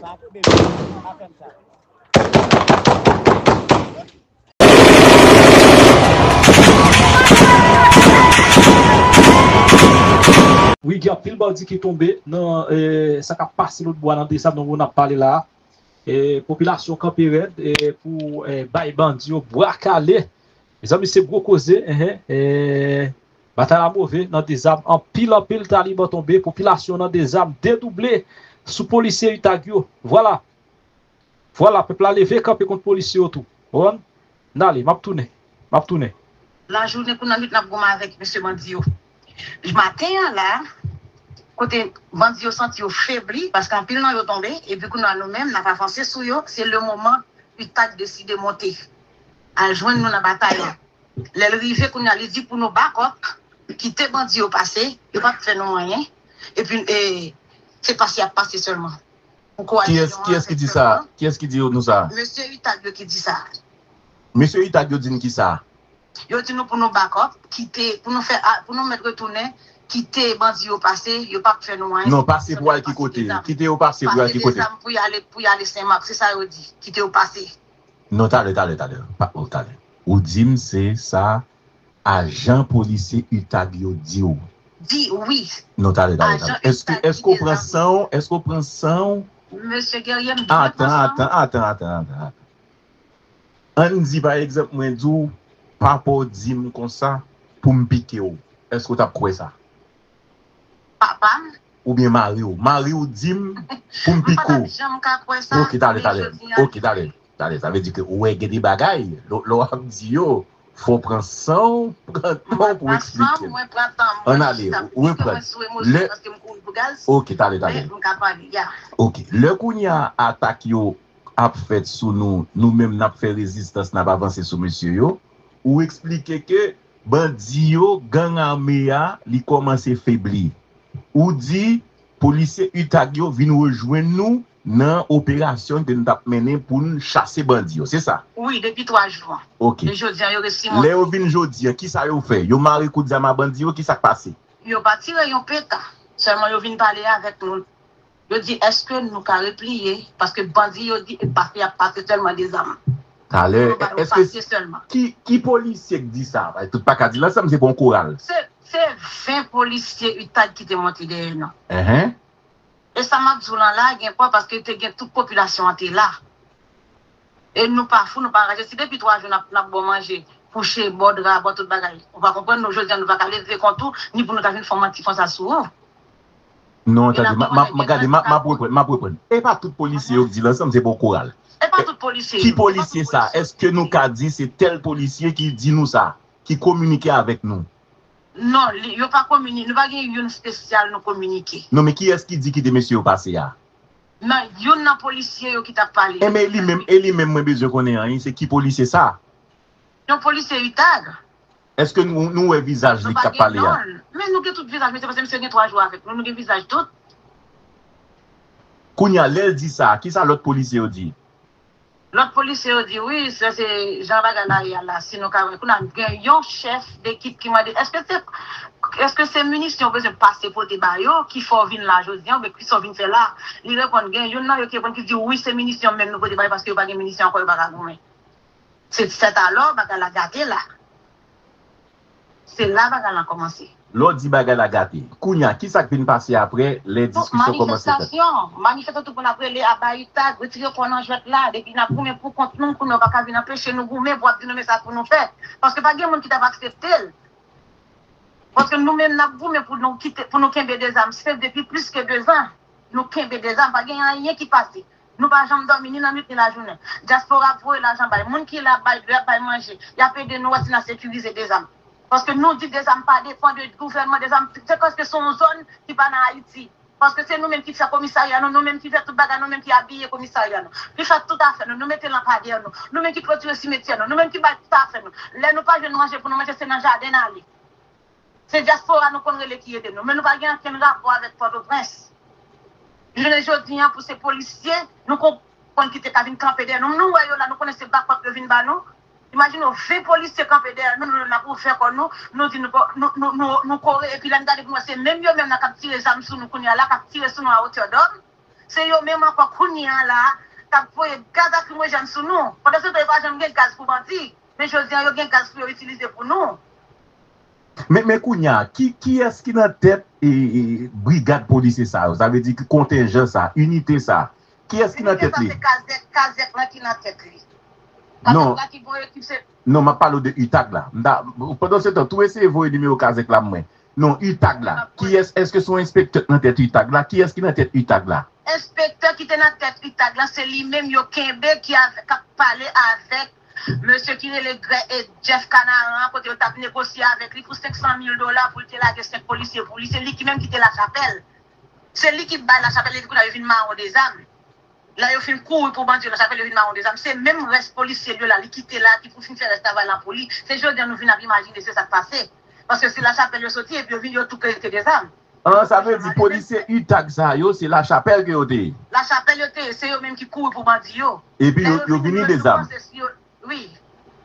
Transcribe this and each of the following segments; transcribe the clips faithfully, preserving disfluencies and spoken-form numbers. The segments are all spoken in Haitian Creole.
Pa kenbe m, pa fè m sa. Wi, gen anpil bandi ki tonbe nan eh, sa k ap pase lòt bò a nan Dezam nan moman n ap pale la a. Eh, popilasyon kanpe rèd eh, pou eh, bay bandi yo bwa kale. Mezanmi, se gwo koze. Enhen, eh, batay la move nan Dezam. Anpil, anpil Taliban tonbe. Popilasyon nan Dezam dedouble sou polisye UTAG yo. Vwala. Vwala, pèp la leve kanpe kont polisye yo tou. Ou konprann? N ale, m ap tounen. M ap tounen. Lajounen kou nan nwit n ap goumen avèk mesye bandi yo. Maten an la, kote bandi yo santi yo febli, paske anpil nan yo tonbe, epi kounye a nou menm n ap avanse sou yo, se le moman UTAG deside monte. Al jwenn nou nan batay la. Lè l rive kounye a, li di pou nou bakòp, kite bandi yo pase, yo p ap fè nou anyen. Epi e, se pase y ap pase sèlman. Kiyès kiyès ki di sa? Kiyès ki di nou sa? Mesye UTAG yo ki di sa. Mesye UTAG yo di n ki sa? Yo di nou pou nou bakòp, kite, pou nou fè, pou nou mèt retounen, kite bandi yo pase, yo p ap fè nou anyen. Non, pase pou al ki kote? Kite yo pase pou al ki kote? Pou y ale, pou y ale Senmak, se sa yo di. Kite yo pase. Non, talè, talè, talè. Pa, oh, talè. Ou di m se sa ajan polisye UTAG yo di w. Di, wi. Non, talè, talè, talè. Èske, èske w pran san w? Èske w pran san w? Mesye Guerrier, m byen pran san m. Atan, atan, atan, atan, atan. Ann di, pa egzanp, mwen di w, papa w di m konsa pou m pike w. Èske w t ap kwè sa? Papa m? Oubyen mari w. Mari w di m pou m pike w. M pa t ap janm ka kwè sa. Ok, talè, talè. Ok, talè. Talè, sa vle di ke ou wè gen de bagay. Lè w ap di yo, fò w pran san w, pran tan w pou w eksplike. Mwen pran tan m. Ann ale, reprann. Lè, ok, talè, talè. Ok, lè kounye a atak yo ap fèt sou nou, nou menm n ap fè rezistans, n ap avanse sou mesye yo, ou eksplike ke bandi yo, gang ame a, li kòmanse febli. Ou di, polisye UTAG yo vin rejwenn nou nan operasyon ke n t ap mennen pou n chase bandi yo, se sa? Wi, depi twa jou an. Ok. E jodi an, yo resi monte. Lè yo vin jodi an, kisa yo fè? Yo mare kout zam a bandi yo, kisa k pase? Yo pa tire yon peta. Sèlman yo vin pale avèk nou. Yo di, èske nou ka repliye? Paske bandi yo di, e pase, y ap pase sèlman de zam. Talè, èske ki, ki polisye k di sa? Tout pa ka di l ansanm, se pa yon koral. Se, se ven polisye UTAG ki te monte dèyè nou. Enhen. E sa m ap di w lan la, gen pwa paske te gen tout popilasyon an te la. E nou pa fou, nou pa anraje. Si depi twa jou n ap, n ap ba w manje, kouche, ba w dra, ba w tout bagay, ou pa konprann nou, jodi a nou pa ka leve kont ou, ni pou nou ta vin fè yon manti konsa sou ou. Non, tande, m ap reprann, m ap reprann. E pa tout polisye yo k di l ansanm, se pa yon koral. E pa tout polisye yo. Ki polisye sa? Èske nou ka di se tèl polisye ki di nou sa, ki kominike avèk nou? Non, li, yo pa kominike, nou pa gen youn espesyal nou kominike. Non, men kiyès ki di kite mesye yo pase a? Nan youn nan polisye yo ki t ap pale. Enben, e li menm, e li menm mwen bezwen konnen anyen, se ki polisye sa? Yon polisye UTAG. Èske nou, nou wè vizaj li k ap pale a? Non, men nou gen tout vizaj, mesye, paske misye gen twa jou avèk nou, nou gen vizaj tout. Kounye a, lè l di sa, kisa lòt polisye yo di? Lòt polisye yo di, wi, se, se jan bagay la ye a la, si nou ka wè. Kounye a, gen yon chèf dekip ki mande, èske se, èske se minisyon ou bezwen pase pote ba yo ki fè w vin la jodi a, oubyen kisa w vin fè la? Li reponn, gen youn nan yo ki reponn ki di, wi, se minisyon menm nou pote ba yo, paske yo pa gen minisyon ankò, yo pa ka goumen. Se sètalò bagay la gate la. Se la bagay la kòmanse. Lè w di bagay la gate, kounye a, kisa k vin pase apre lè diskisyon kòmanse fèt? Manifestasyon, manifestasyon tout moun ap rele ap bay UTAG, retire kò w nan jwèt la, depi n ap goumen pou kont nou, kounye a w pa ka vin anpeche nou goumen pou w ap di nou men sa pou nou fè. Paske pa gen moun ki t ap aksepte l. Paske nou menm n ap goumen pou nou kite, pou nou kenbe de zam. Se depi plis ke de zan nou kenbe de zam, pa gen anyen ki pase. Nou pa janm dòmi ni lannwit ni lajounen. Dyaspora ap voye lajan bay moun ki la, ap bay dlo, ap bay manje. Y ap ede nou wè si n a sekirize de zam. Paske nou di de zam pa depann de gouvènman, de zam se paske se yon zòn ki pa nan Ayiti. Paske se nou menm ki fè komisarya nou, nou menm ki fè tout bagay, nou menm ki abiye komisarya nou, ki fè tout afè nou, nou mete lanpadè nou, nou menm ki klotire simetyè nou, nou menm ki bay tout afè nou. Lè nou pa jwenn manje pou nou manje, se nan jaden n ale. Se dyaspora nou konn rele ki ede nou, men nou pa gen okenn rapò avèk Pòtoprens. Jounen jodi a, pou se polisye, nou konprann ki te ka vin kanpe dèyè nou. Nou wè yo la, nou konnen se bakòp yo vin ba nou. Imajine w, ven polisye kanpe dèyè nou, nou, n ap ouvè kò nou, nou di nou, nou, nou, nou, nou kore, epi lè n gade pou nou wè se menm yo menm nan k ap tire zam sou nou kounye a la, k ap tire sou nou a otè dòm. Se yo menm ankò kounye a la k ap voye gaz lakrimojèn sou nou. Pandan se tan, yo pa janm gen gaz pou bandi. Men jodi a, yo gen gaz pou yo itilize pou nou. Men, men kounye a, ki, kiyès ki nan tèt e, e, brigad polisye sa yo? Sa vle di ki kontenjan sa, inite sa. Kiyès ki nan tèt li? Kazèk, kazèk lan ki nan tèt li. Kazèk la ki voye ki se. Non, m ap pale w de UTAG la. M ta, pandan se tan, tou eseye voye nimewo kazèk la mwen. Non, UTAG la. Kiyès, èske se yon enspektè k nan tèt UTAG la? Kiyès ki nan tèt UTAG la? Enspektè ki te nan tèt UTAG la, se li menm yo kenbe ki avè, k ap pale avèk mesye ki rele Grè, e, Jeff Canaran, kote yo t ap negosye avèk li pou senk san mil dola pou l te lage senk polisye pou li. Se li ki menm ki te Lachapèl. Se li ki bay Lachapèl, epi kounye a yo vin mawon de zam. Lè yo fin kouri pou bandi yo Lachapèl, yo vin mawon de zam. Se menm rès polisye li yo la, li kite la, ki pou fin fè rès travay lan pou li. Se jodi a nou vin ap imajine se sa k pase. Paske se Lachapèl yo soti, epi yo vin, yo tou kerete de zam. An, sa vle di polisye UTAG sa yo, se Lachapèl ke yo te ye. Lachapèl yo te ye, se yo menm ki kouri pou bandi yo. Epi yo, yo vini de zam. Wi.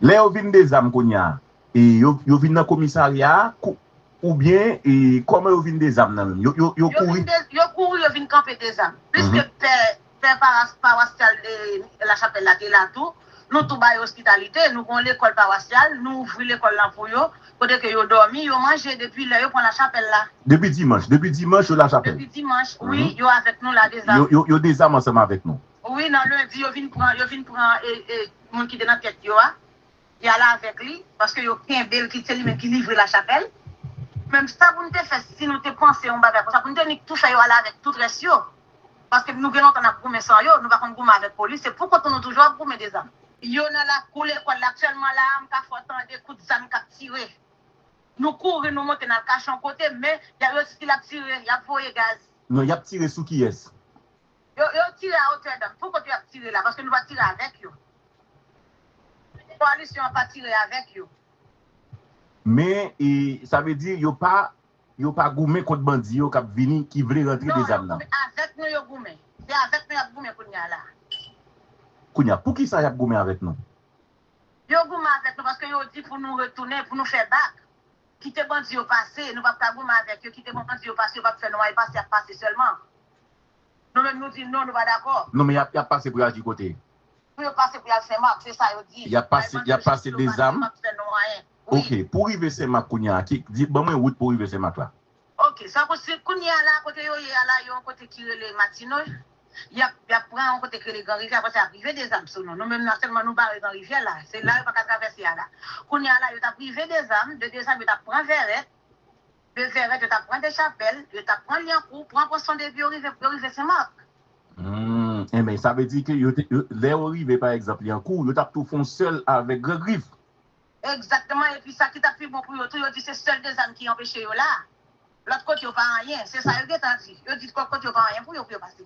Lè yo vin de zam kounye a, e yo, yo vin nan komisarya a, kou, oubyen, e kòman yo vin de zam nan menm? Yo, yo, yo kouri? Yo vin de, yo kouri, yo vin kanpe de zam. Pliske pè, pè pawas, pawasyal de Lachapèl la te la tou. Nou tou ba yo ospitalite, nou gen yon lekòl pawasyal, nou ouvri lekòl lan pou yo, kote ke yo dòmi, yo manje depi lè yo pran Lachapèl la. Depi dimanch, depi dimanch yo Lachapèl. Depi dimanch, wi, yo avèk nou la de zam. Yo, yo, yo de zam ansanm avèk nou. Wi, nan lendi, yo vin pran, yo vin pran, e, e, moun ki te nan tèt yo a. Y al avèk li, paske yo kenbe l, ki se li menm ki livre Lachapèl. Men sa pou n te fè, si nou te panse yon bagay konsa, pou n te nik tou fè yo ale avèk tout rès yo. Paske nou gen lontan n ap goumen san yo, nou pa konn goumen avèk polis, se pou kont nou nou toujou ap goumen de zam. Yo nan lakou lekòl la aktyèlman la a, m ka fè w tande kout zam k ap tire. Nou kouri, nou monte, n al kache yon kote, men y a, yo di ki l ap tire, y ap voye gaz. Non, y ap tire sou kiyès? Yo, yo tire a otè dam. Pou kote y ap tire la? Paske nou pa tire avèk yo. Koalisyon an pa tire avèk yo. Men, e, sa vle di, yo pa, yo pa goumen kont bandi yo k ap vini, ki vle rantre de zam nan. Non, yo goumen. Avèk nou yo goumen. Se avèk nou y ap goumen kounye a la. Kounye a, poukisa y ap goumen avèk nou? Yo goumen avèk nou paske yo di pou nou retounen, pou nou fè bak. Kite bandi yo pase, nou p ap ka goumen avèk yo, kite bandi yo pase, yo p ap fè nou anyen, pase y ap pase sèlman. Nou menm nou di non, nou pa dakò. Non, men y ap, y ap pase pou y al ki kote? Pou yo pase pou y al Senmak, se sa yo di. Y ap pase, y ap pase de zam? Yo p ap fè nou anyen. Wi. Ok, pou rive Senmak kounye a, ki, di, ban mwen wout pou rive Senmak la. Ok, sa pou si kounye a la, kote yo ye a la, yo yon kote ki rele Matino. Y ap, y ap pran yon kote k rele Gran Rivyè, apre sa y ap rive de zam sou nou. Nou menm nan sèlman nou bare Gran Rivyè la. Se la yo pa ka travèse a la. Kounye a la, yo t ap rive de zam, de de zam yo t ap pran Vèrèt, de Vèrèt yo t ap pran Dechapèl, yo t ap pran Lyankou, pran Ponsonde epi yo rive, yo rive Senmak. Hmm, enben, sa vle di ke yo te, yo, lè yo rive, pa egzanp, Lyankou, yo t ap tou fè yon sèl avèk Gran Grif. Egzakteman, epi sa ki t ap pi bon pou yo tou, yo di se sèl de zam ki anpeche yo la. Lòt kote yo pa anyen, se sa yo gentan di. Yo di lòt kote yo pa anyen pou yo, pou yo pase.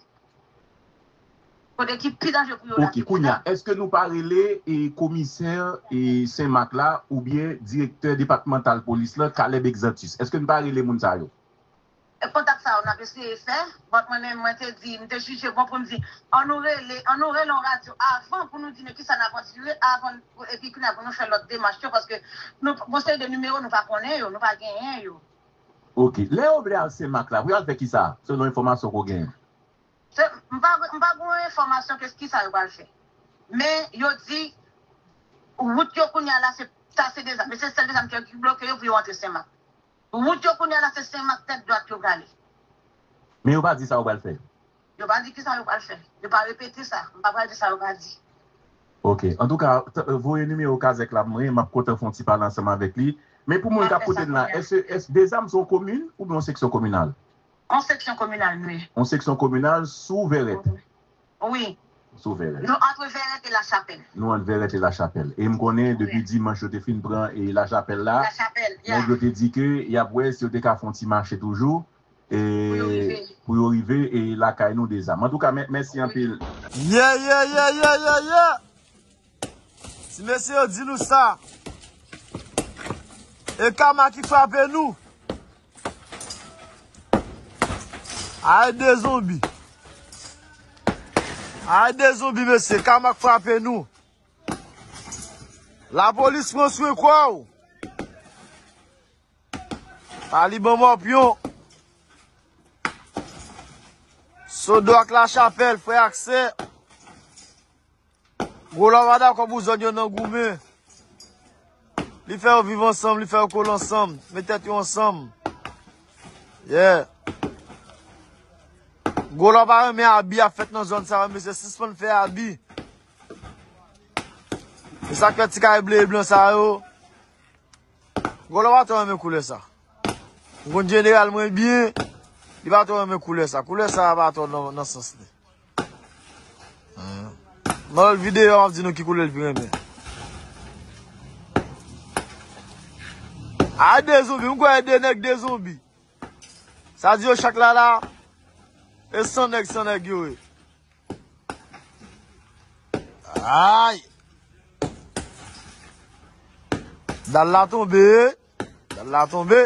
Kote ki pi danje pou yo la. Ok, kounye a, èske nou pa rele e komisè e Senmak la oubyen direktè depatmantal polis la, Caleb Exantus? Èske nou pa rele moun sa yo? E kontak sa yo n ap eseye fè, but mwen menm, mwen te di, m te jije bon pou m di, ann nou rele, ann nou rele yon radyo avan pou nou di men kisa n ap andire, avan, epi kounye a pou nou fè lòt demach yo, paske nou, gon seri de nimewo nou pa konnen yo, nou pa genyen yo. Ok. Lè yo vle al Senmak la, pou y al fè kisa, selon enfòmasyon ke w genyen? Se, m pa, m pa gen yon enfòmasyon ke kisa yo pral fè. Men, yo di, wout yo kounye a la, se, sa se de zam. Men se sèl de zam ki, ki bloke yo pou yo antre Senmak. Wout yo kounye a la, se Senmak tèt dwat yo prale. Men yo pa di sa yo pral fè. Yo pa di kisa yo pral fè. Yo pa repete sa. M pa pral di sa yo pa di. Ok. Antouka, t-, voye nimewo kazèk la mwen, m ap kontan fè yon ti pale ansanm avèk li. Men pou moun k ap koute n la, èske, èske Dezam se yon komin oubyen yon seksyon kominal? Yon seksyon kominal, wi. Yon seksyon kominal sou Vèrèt. Wi. Sou Vèrèt. Nou antre Vèrèt e Lachapèl. Nou antre Vèrèt e Lachapèl. E m konnen depi dimanch yo te fin pran e Lachapèl la. Lachapèl, ya. Nèg yo te di ke y ap wè si yo te ka fè yon ti mache toujou. E pou yo rive e lakay nou Dezam. Antouka, mè-, mèsi anpil. Yeah, yeah, yeah, yeah, yeah, yeah. Ti mesye yo di nou sa. E kama ki frape nou. Ay de zonbi. Ay de zonbi, mesye. Kama k frape nou. Lapolis pran swen kò w. Taliban mòpyon. Sodo ak Lachapèl, frè ak sè. Gwo Lò pa dakò pou zòn yo nan goumen. Li fè yo viv ansanm, li fè yo kole ansanm, met tèt yo ansanm. Yeah. Gwo Lò pa renmen abi ap fèt nan zòn sa yo, mesye, sispann fè abi. Se sa k fè ti kay ble e blan sa yo. Gwo Lò pa twò renmen koulè sa. M konn jeneral mwen byen, li pa twò renmen koulè sa. Koulè sa pa twò nan, nan sans li. Nan lòt videyo, m ap di nou ki koulè l pi renmen. A de zonbi, m kwè de nèg de zonbi. Sa di yo chak la la, e san nèg, san nèg yo ye. Ay! Dal la tonbe, dal la tonbe.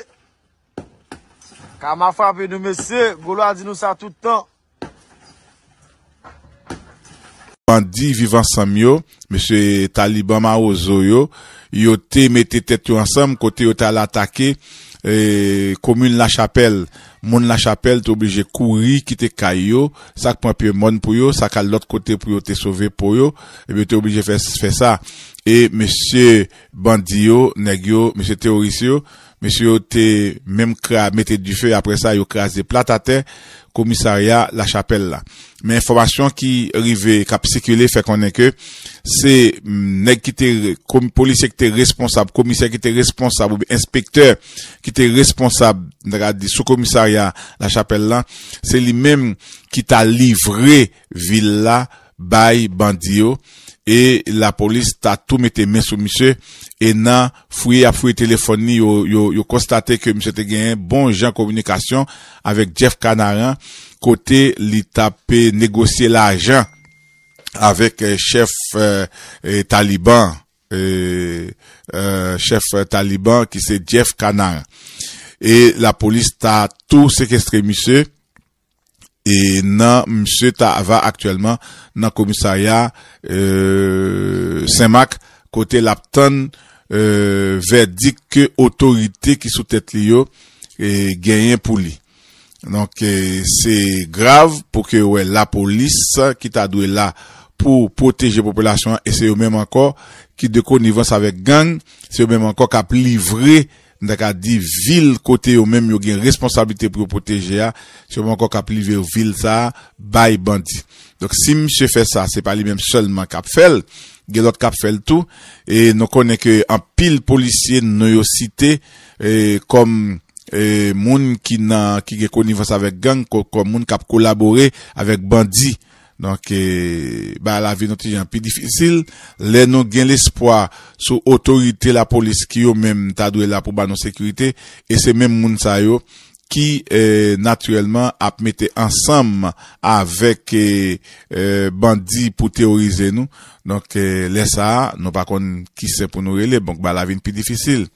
Kama frape nou, mesye. Gwo Lò a di nou sa tout tan. Bandi Viv Ansanm yo, mesye Taliban Mawozo yo, yo te mete tèt yo ansanm kote yo t al atake, e, komin Lachapèl. Moun Lachapèl te oblije kouri kite kay yo, sa k pran pye mòn pou yo, sa k al lòt kote pou yo te sove po yo, epi yo te oblije fè, fè sa. E mesye bandi yo, nèg yo, mesye teworis yo, mesye yo te menm kra-, mete dife, apre sa, yo kraze plat atè komisarya Lachapèl la. Men enfòmasyon ki rive, k ap sikile, fè konnen ke se, mm, nèg ki te re-, komi-, polisye ki te responsab, komisè ki te responsab, oubyen enspektè ki te responsab, n ta ka di, sou komisarya Lachapèl la, se li menm ki ta livre vil la bay bandi yo, e lapolis ta tou mete men sou misye, e nan fouye y ap fouye telefòn li, yo, yo, yo konstate ke misye te genyen bon jan kominikasyon avèk Jeff Canaran, kote li t ap negosye lajan avèk, eh, chèf, eh, eh, Taliban, eh, eh, chèf Taliban ki se Jeff Canaran. E lapolis ta tou sekestre misye, e nan misye ta va aktyèlman nan komisarya, eh, Senmak, kote l ap tann, eh, vèdik ke otorite ki sou tèt li yo, eh, genyen pou li. Donk, eh, se grav pou ke wè lapolis ki ta dwe la pou pwoteje popilasyon an, e se yo menm ankò ki de konivans avèk gang, se yo menm ankò k ap livre, n ta ka di, vil kote yo menm yo gen responsablite pou yo pwoteje a, se yo menm ankò k ap livre vil sa a bay bandi. Donk, si misye fè sa, se pa li menm sèlman k ap fè l, gen lòt k ap fè l tou, e nou konnen ke anpil polisye non yo site, e, kòm, e, moun ki nan, ki gen konivans avèk gang, kò-, kòm moun k ap kolabore avèk bandi. Donk, e, bagay la vin yon ti jan pi difisil. Lè nou gen lespwa sou otorite lapolis ki yo menm ta dwe la pou ba nou sekirite, e se menm moun sa yo ki, e, natirèlman ap mete ansanm avèk, e, e, bandi pou teworize nou. Donk, e, lè sa a, nou pa konn ki sen pou nou rele. Donk, bagay la vin pi difisil.